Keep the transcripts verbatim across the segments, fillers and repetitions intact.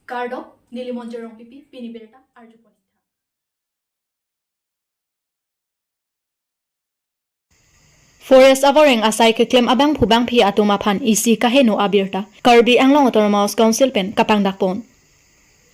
Kardom, neli Monjir Rongpipi, pini birta arjupon ik tha. Forest avoreng asai keklem abangphu bangphi atum aphan isi kaheno abirta Karbi Anglong Autonomous Council pen kapangdakpon.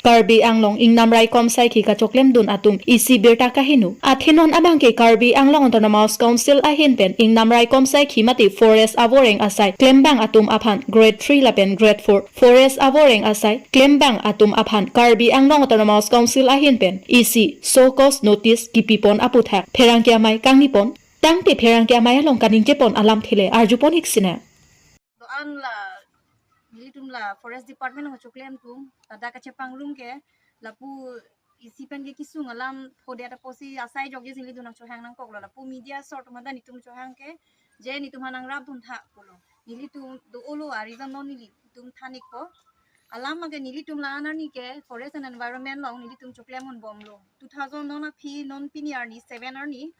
Karbi Anglong ingnam raikom saikhi kachoklemdun atum isi birta kaheno. Athe non abangke Karbi Anglong Autonomous Council ahin pen ingnam raikom saikhi mate forest avoreng asai klembang atum aphan grade three lapen grade four forest avoreng asai klembang atum aphan Karbi Anglong Autonomous Council ahin pen isi show cause notice kipipon aputhak pherangke amei kangnipon. Tangte pherangke amei along kaningje pon alamthe le arjupon ik sinang. Doan la, nelitum la Forest Department along choklem atum, ladak kachepangrum ke, lapu isi pen ke kesung alam phodet apotsi asai jokji nelitum nangchohang nangkoklo, lapu media sor atum hadak nelitum chohang ke, je nelitum aphan nangrapdun tha pulo. Nelitum do-olo a reason non nelitum than ikpo. Alam abangke nelitum la-an arni ke Forest and Environment along nelitum choklem un bomlo. Two thousand non aphi non pini arni seven arni,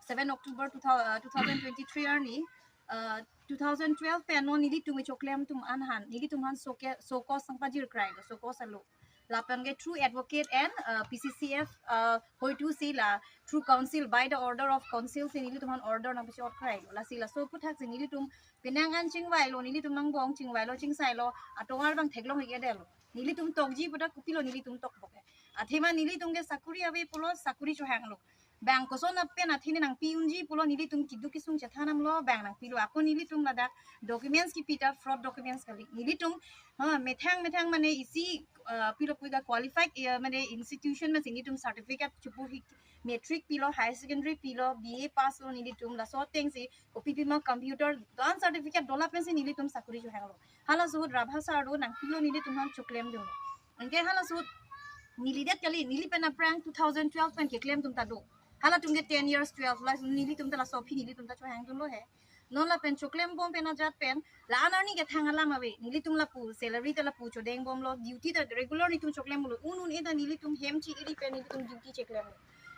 seven October two thousand, uh, two thousand twenty-three arni, uh, two thousand twelve pen non nelitum choklem atum aphan, nelitum aphan show cause, show cause nangpajir krailo, show cause alo. Lapen ke through advocate and, uh, P C C F, uh, hoitusi la through council, by the order of council si nelitum aphan order nangpachot krailo. Lasi laso aputhaksi nelitum penang an chingvailo, nelitum nangbong chingvailo, chingsailo, atovar abang theklong ik-edetlo. Nelitum tokji pu ta kopilo nelitum tokpo ke. Athema nelitum ke sakuri ave pulo, sakuri chohanglo. Bang koson pen athe ne nangpi unji pulo nelitum keduk kesung chethan damlo, bang nangpilo. Ako nelitum ladak documents kipi ta fraud documents kali. Nelitum, ha, methang methang mane isi, uh, pilo puiga qualified, uh, mane institution masi nelitum certificate chepur ik, matric pilo, higher secondary pilo, B A pass lo nelitum, laso atengsi, O P P ma computer, doan certificate dola pensi nelitum sakuri chohanglo. Halaso ahut Rabha sir do nangpilo nelitum aphan choklemdunlo. Anke halaso ahut neli det kali, neli pen aphrang two thousand twelve pen keklem atum ta do. Halatum ke ten years, twelve la, nelitum ta laso aphi nelitum ta chohangdunlo he. Non lapen choklem bom pen ajat pen, la-an arni kethang alam ave, nelitum lapu salary ta lapu chodeng bomlo, duty ta regular nelitum choklem bomlo, un un-e ta nelitum hem chi-iri pen nelitum duty cheklemlo.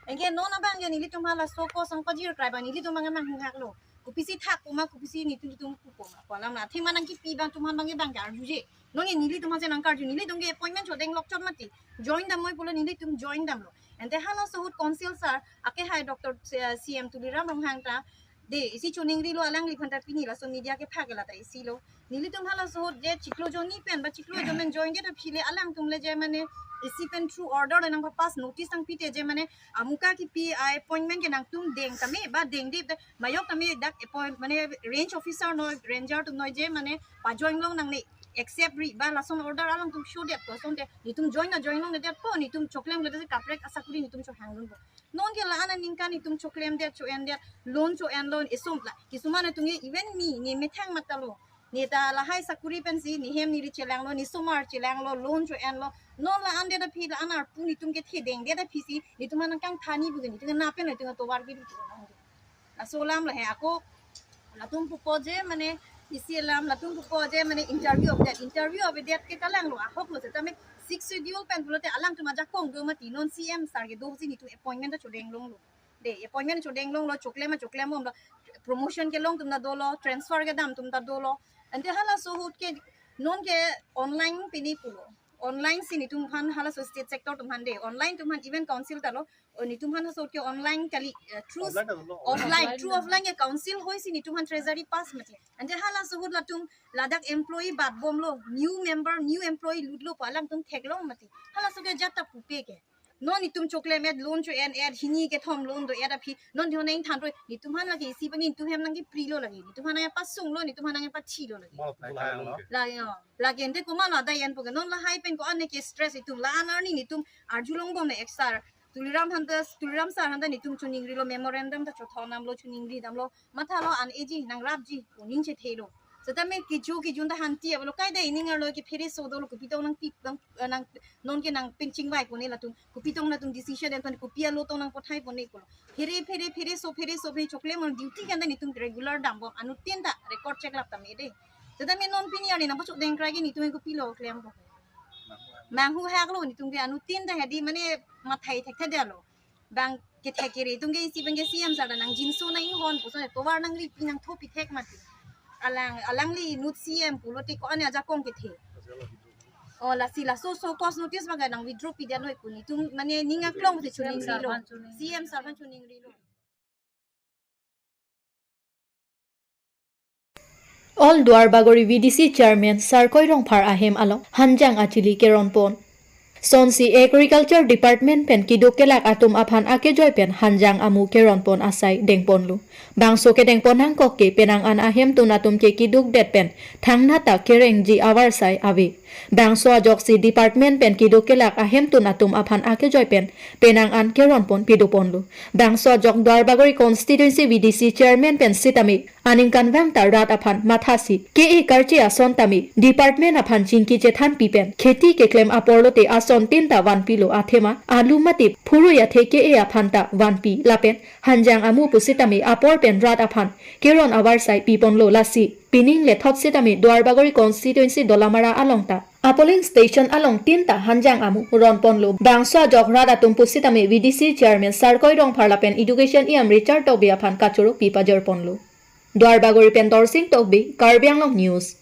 Anke non abangke nelitum hala show cause nangpajir krai abang nelitum abangke manghuhaklo. Kopisi thak puma, kopisi nelitum pu puma. Ko alam la, athema nangkipi abang atum abangke abangke arjuje. Non ke nelitum aphansi nangkarju, nelitum ke appointment chodeng lokchot mati. Join dam noi pulo nelitum join damlo. Ante halaso ahut council sir, ake hai Doctor C-, C M Tuliram Ronghang ta, de, isi choningrilo alangliphan ta pini laso media kephak ke lata isi lo. Nelitum halaso ahut je chiklo jonni pen ba chiklo jon pen join det aphi le alangtum le je mane isi pen through order le nangpapass notice nangpite je mane amuka kipi a-appointment ke nangtum deng tame ba dengde, majok tame dak appoint mane range officer noi, ranger atum noi je mane pajoin long nangne, except ri ba lason order alangtum show det kosonte nelitum join na join longledetpo, nelitum choklemledet kaprek asakuri nelitum chohangdunpo. Non ke la-an aningkan nelitum choklemdet, cho-endet, loan cho-enlo, esom la. Kisuman atum ke even me, ne methang matalo. Ne ta lahai sakuri pensi, ne hem neli chelanglo, ne somar chelanglo, loan cho-enlo. Non la-an det aphi, la-an arpu nelitum kethe dengdet aphisi, nelitum aphan nangkangthani bugen, nelitum kenapen nelitum tovar ke nelitum. Laso alam la he ako, latum pupo je mane isi alam, latum pupo je mane interview avedet, interview avedet ke kalanglo, ahoklo, setame sixth schedule pen pulote alangtum ajakong do mati, non C M sir kedosi nelitum appointment ta chodeng longlo. De, appointment chodeng longlo, choklem ma choklem bomlo, promotion kelong atum ta dolo, transfer kedam atum ta dolo. Ante halaso ahut ke non ke online pini pulo. Online si nelitum aphan halaso state sector atum aphan de, online atum aphan even council ta lo, o nelitum aphan halaso ahut ke online kali, eh, through offline ta lo, offline, offline through ta lo. Offline ke council hoisi nelitum aphan treasury pass mati. Ante halaso ahut latum ladak employee bat bomlo, new member, new employee lutlo pu alangtum theklong mati. Halaso ke ajat ta pupe ke. Non nelitum choklem-et, loan cho-en-et, hini kethom loan do-et aphi, non nelitum nangthan roi, nelitum aphan lake isi abang nelitum hem nangkiprilo lake, nelitum aphan nangpasunglo, nelitum aphan nangpathilo lake. Mal apply lang lo. La, yo. Lake ante komatlo adai enpo ke, non lahai pen ko-an ne ke stress nelitum, la-an arni nelitum arjulong bomle ek sir, Tuliram aphan ta, Tuliram sir aphan ta nelitum choningrilo, memorandum ta chothon damlo, choningri damlo, mathalo an eji, nangrapji, uning chethelo. Setame kecho kejun ta hanti avelo, kai dei ning arlo ke phere so dolo, kopitong nangpi, nang, nang, non ke nangpinchingvai pone latum, kopitong latum decision en pon, kopi alo tong nangpothai pone pulo. Phere, phere, phere so, phere so, phere choklem on duty kan ta nelitum regular dam bom, anuttin ta record check lap tame de. Setame non pini arni nangpachok dengkrai ke nelitum kopilo klem bom. Manghuhaklo nelitum ke anuttin ta hedi mane mathai thekthedetlo. Bang kethek kere atum ke isi abangke C M sir ta nangjinso nang-inghon puson tovar nangripi nangthopi thek mati. Alang, alangli inut C M pulote ko-an ajakong kethe. Oh, lasi laso show cause notice abang nang withdraw pidet noi pu nelitum mane ning aklong si chuning rilo. C M sir aphan chuning rilo. All Duarbagori V D C Chairman Sarkoi Rongphar ahem along hanjang achili keron pon. Sonsi Agriculture Department pen kiduk kelak atum aphan akejoi pen hanjang amu keron pon asai dengponlo. Bangso kedengpon nangkok ke penang an ahemtun atum ke kidukdet pen thangnat ta kerengji avarsai ave. Bangso ajoksi department pen kiduk kelak ahemtun atum aphan akejoi pen penang an keron pon pidoponlo. Bangso ajok Duarbagori constituency V D C chairman pen sitame aningkanvang ta rat aphan mathasi ke-e karche ason tame department aphan chingki chethanpi pen kheti keklem apor lote ason tin ta vanpilo, athema alu mate phurui athe ke-e aphan ta vanpi lapen hanjang amu pusitame apor pen rat aphan keron avarsai piponlo. Lasi pining lethot sitame Duarbagori constituency Dolamara along ta a polling station along tin ta hanjang amu ronponlo. Bangso ajok rat atum pusitame V D C chairman Sarkoi Rongphar lapen education E M Richard Tokbi aphan kachoro pipajorponlo. Duarbagori pen Dorsing Tokbi, Karbi Anglong News.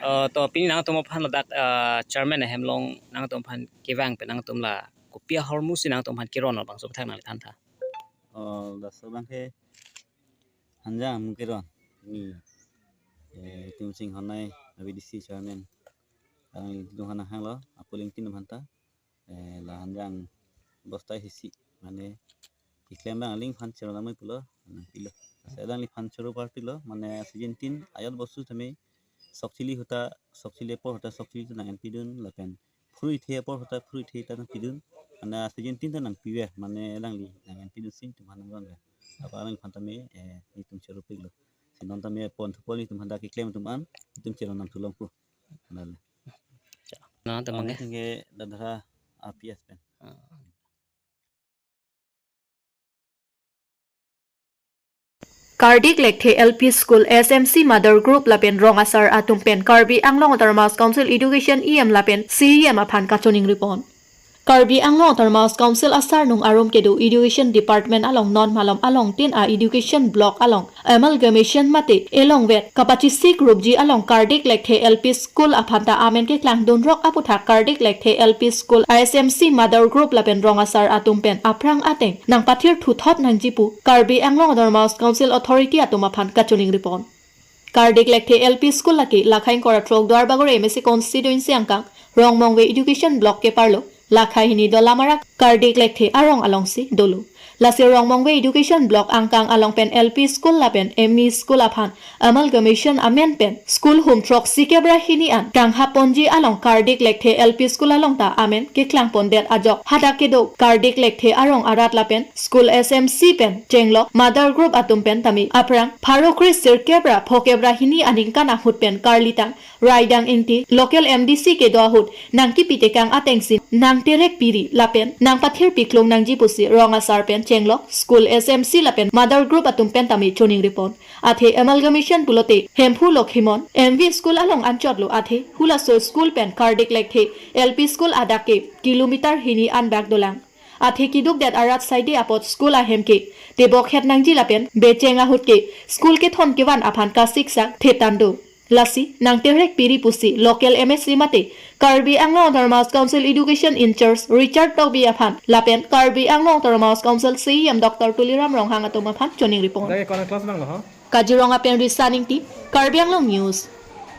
Eh, to pini nangtum aphan ladak, eh, chairman ahem along nangtum aphan kevang pen nangtum la kopi ahormu si nangtum aphan keron bangso aphuthak nangli than tha. Oh, laso abang ke hanjang amu keron. Ni, eh, Timsing Honai, V D C chairman. Ang itu hana hanglo, a polling tin aphan ta. Eh, la hanjang bostai hisi, mane keklem abang alangli aphan choro namai pulo, nangpilo. Asa alangliphan choro parpilo, mane season tin ayat bosu tame sok chili ahut ta, sok chili apor ahut ta sok chili ta nang-enpidun, lapen phurui athe apor ahut ta phurui athe ta nangpidun, mane season tin ta nangpiver, mane alangli nang-enpidun si nelitum aphan nangronver. Apa alangliphan tame, eh, nelitum choro piklo. Si non tame pon thupon nelitum aphan ta keklem atum an, nelitum choro nam thulongpo. Nale. Nangtum Oh, abang ke? Nelitum ke dadara R P S pen. Ah. Kardik Lekthe L P School, S M C Mother Group lapen rong asar atum pen Karbi Anglong Autonomous Council Education E M lapen C E M aphan kachoningripon. Karbi Anglong Autonomous Council asarnung arum kedo Education Department along non malom along tin a Education Block along amalgamation mate elongvet kapachisi group ji along Kardik Lekthe L P School aphan ta amen keklangdunrok aphuthak Kardik Lekthe L P School, S M C Mother Group lapen rong asar atum pen aphrang ateng nangpathir thuthot nangji pu Karbi Anglong Autonomous Council Authority atum aphan kachoningripon. Kardik Lekthe L P School lake lakha ingkoi ra throk Duarbagori M A C constituency angkang Rongmongve Education Block keparlo lakha hini Dolamara Kardik Lekthe arong alongsi dolo. Lasi Rongmongve Education Block angkang along pen L P School lapen M E School aphan amalgamation amen pen school hum throksi kep ra hini an kanghapponji along Kardik Lekthe L P School along ta amen keklangpondet ajok hadak kedo Kardik Lekthe arong arat lapen school S M C pen chenglok Mother Group atum pen tame aphrang pharo kre sirkep ra phokep ra hini aningkan ahut pen Karlitang Raidang Ingti, local M D C kedo ahut nangkipi tekang atengsi nangterek piri lapen nangpathir piklong nangji pusi rong asar pen chenglok school S M C lapen Mother Group atum pen tame choningripon. Athe amalgamation pulote Hemphu Lokhimon M V School along anchotlo, athe hulaso school pen Kardik Lekthe L P School adak ke kilometer hini anbak dolang. Athe kidukdet arat saide apot school ahem ke tebokhet nangji lapen becheng ahut ke school kethon kevan aphan kasiksak thetando. Lasi nangterek piri pusi local M A C mate Karbi Anglong Autonomous Council Education in-charge Richard Tokbi aphan lapen Karbi Anglong Autonomous Council C E M Doctor Tuliram Ronghang atum aphan choningripon. Dak ke kona class nanglo ho? Kaziranga pen Risa Ingti, Karbi Anglong News.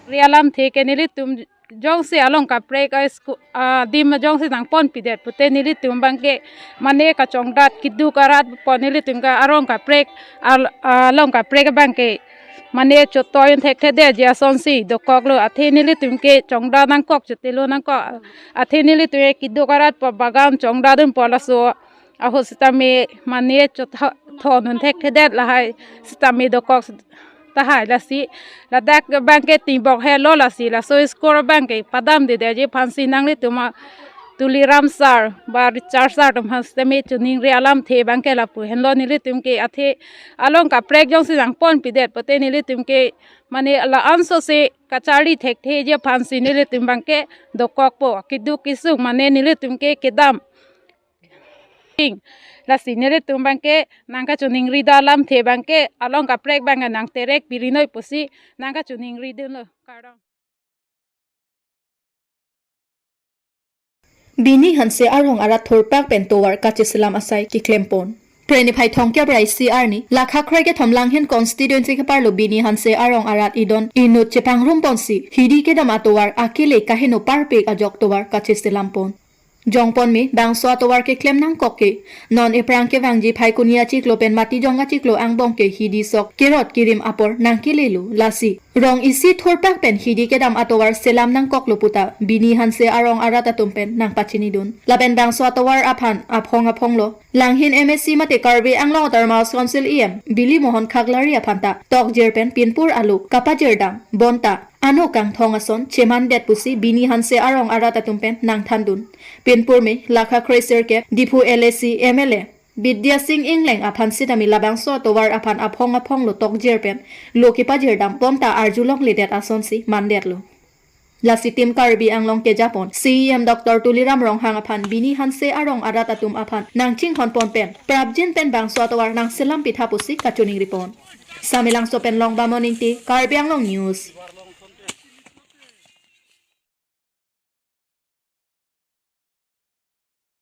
Ri alamthe ke nelitum jongsi along kaprek a school, ah, adim jongsi nangponpidet pute nelitum abang ke mane kachongdat kiduk arat pu nelitum ke arong kaprek al-, along kaprek abang ke mane chotoi un thekthedetji asonsi dokoklo, athe nelitum ke chongdat nangkok, chotilo nangkok, athe nelitum ke kiduk arat pu bagan chongdadunpo, laso ahut sitame mane chotho-, thon un thekthedet lahai sitame dokok tahai. Lasi ladak abang ke tingbok helo, lasi laso school abang ke padamdedetji aphansi nanglitum a Tuliram sir ba Richard sir atum aphan sitame choningri alamthe abang ke lapu henlo, nelitum ke athe along kaprek jongsi nangponpidet pute nelitum ke mane la-anso si kacharli thektheji aphansi nelitum abang ke dokokpo, kiduk kisung mane nelitum ke kedam. Lasi nelitum abang ke nangkachoningri do alamthe abang ke along kaprek abang ke nangterek piri noi pusi nangkachoningridunlo. Kardom. Bini Hanse arong arat thurpak pen tovar kacheselam asai keklempon. Preniphai thongkep rai C R ni Lakha Krekethom Langhin constituency keparlo Bini Hanse arong arat idon inut chepangrumponsi hidi kedam atovar akele kaheno parpik ajok tovar kacheselampon. Jongponme bangso atovar keklem nangkok ke non ephrang kevangji Phaikuni achiklo pen Matijong achiklo angbong ke hidi sok kerot kerim apor nangkelelo, lasi rong isi thurpak pen hidi kedam atovar selam nangkoklo puta Bini Hanse arong arat atum pen nangpachinidun. Lapen bangso atovar aphan aphong aphonglo Langhin M A C mate Karbi Anglong Autonomous Council E M Bili Mohan Khaklari aphanta tokjir pen pinpur alo kapajirdam bonta ano kangthong ason chemandet pusi Bini Hanse arong arat atum pen nangthandun. Pinpur me Lakha Kre sirkep Diphu L A C M L A Bidya Sing Engleng aphan sitame labangso atovar aphan aphong aphonglo tokjir pen lo kepajirdam bonta arjulongledet asonsi mandetlo. Lasi Team Karbi Anglong kejapon C E M Doctor Tuliram Ronghang aphan Bini Hanse arong arat atum aphan nangchinghonpon pen prapjin pen bangso atovar nangselam pitha pusi kachoningripon. Samelangso pen Longbam Ingti, Karbi Anglong News.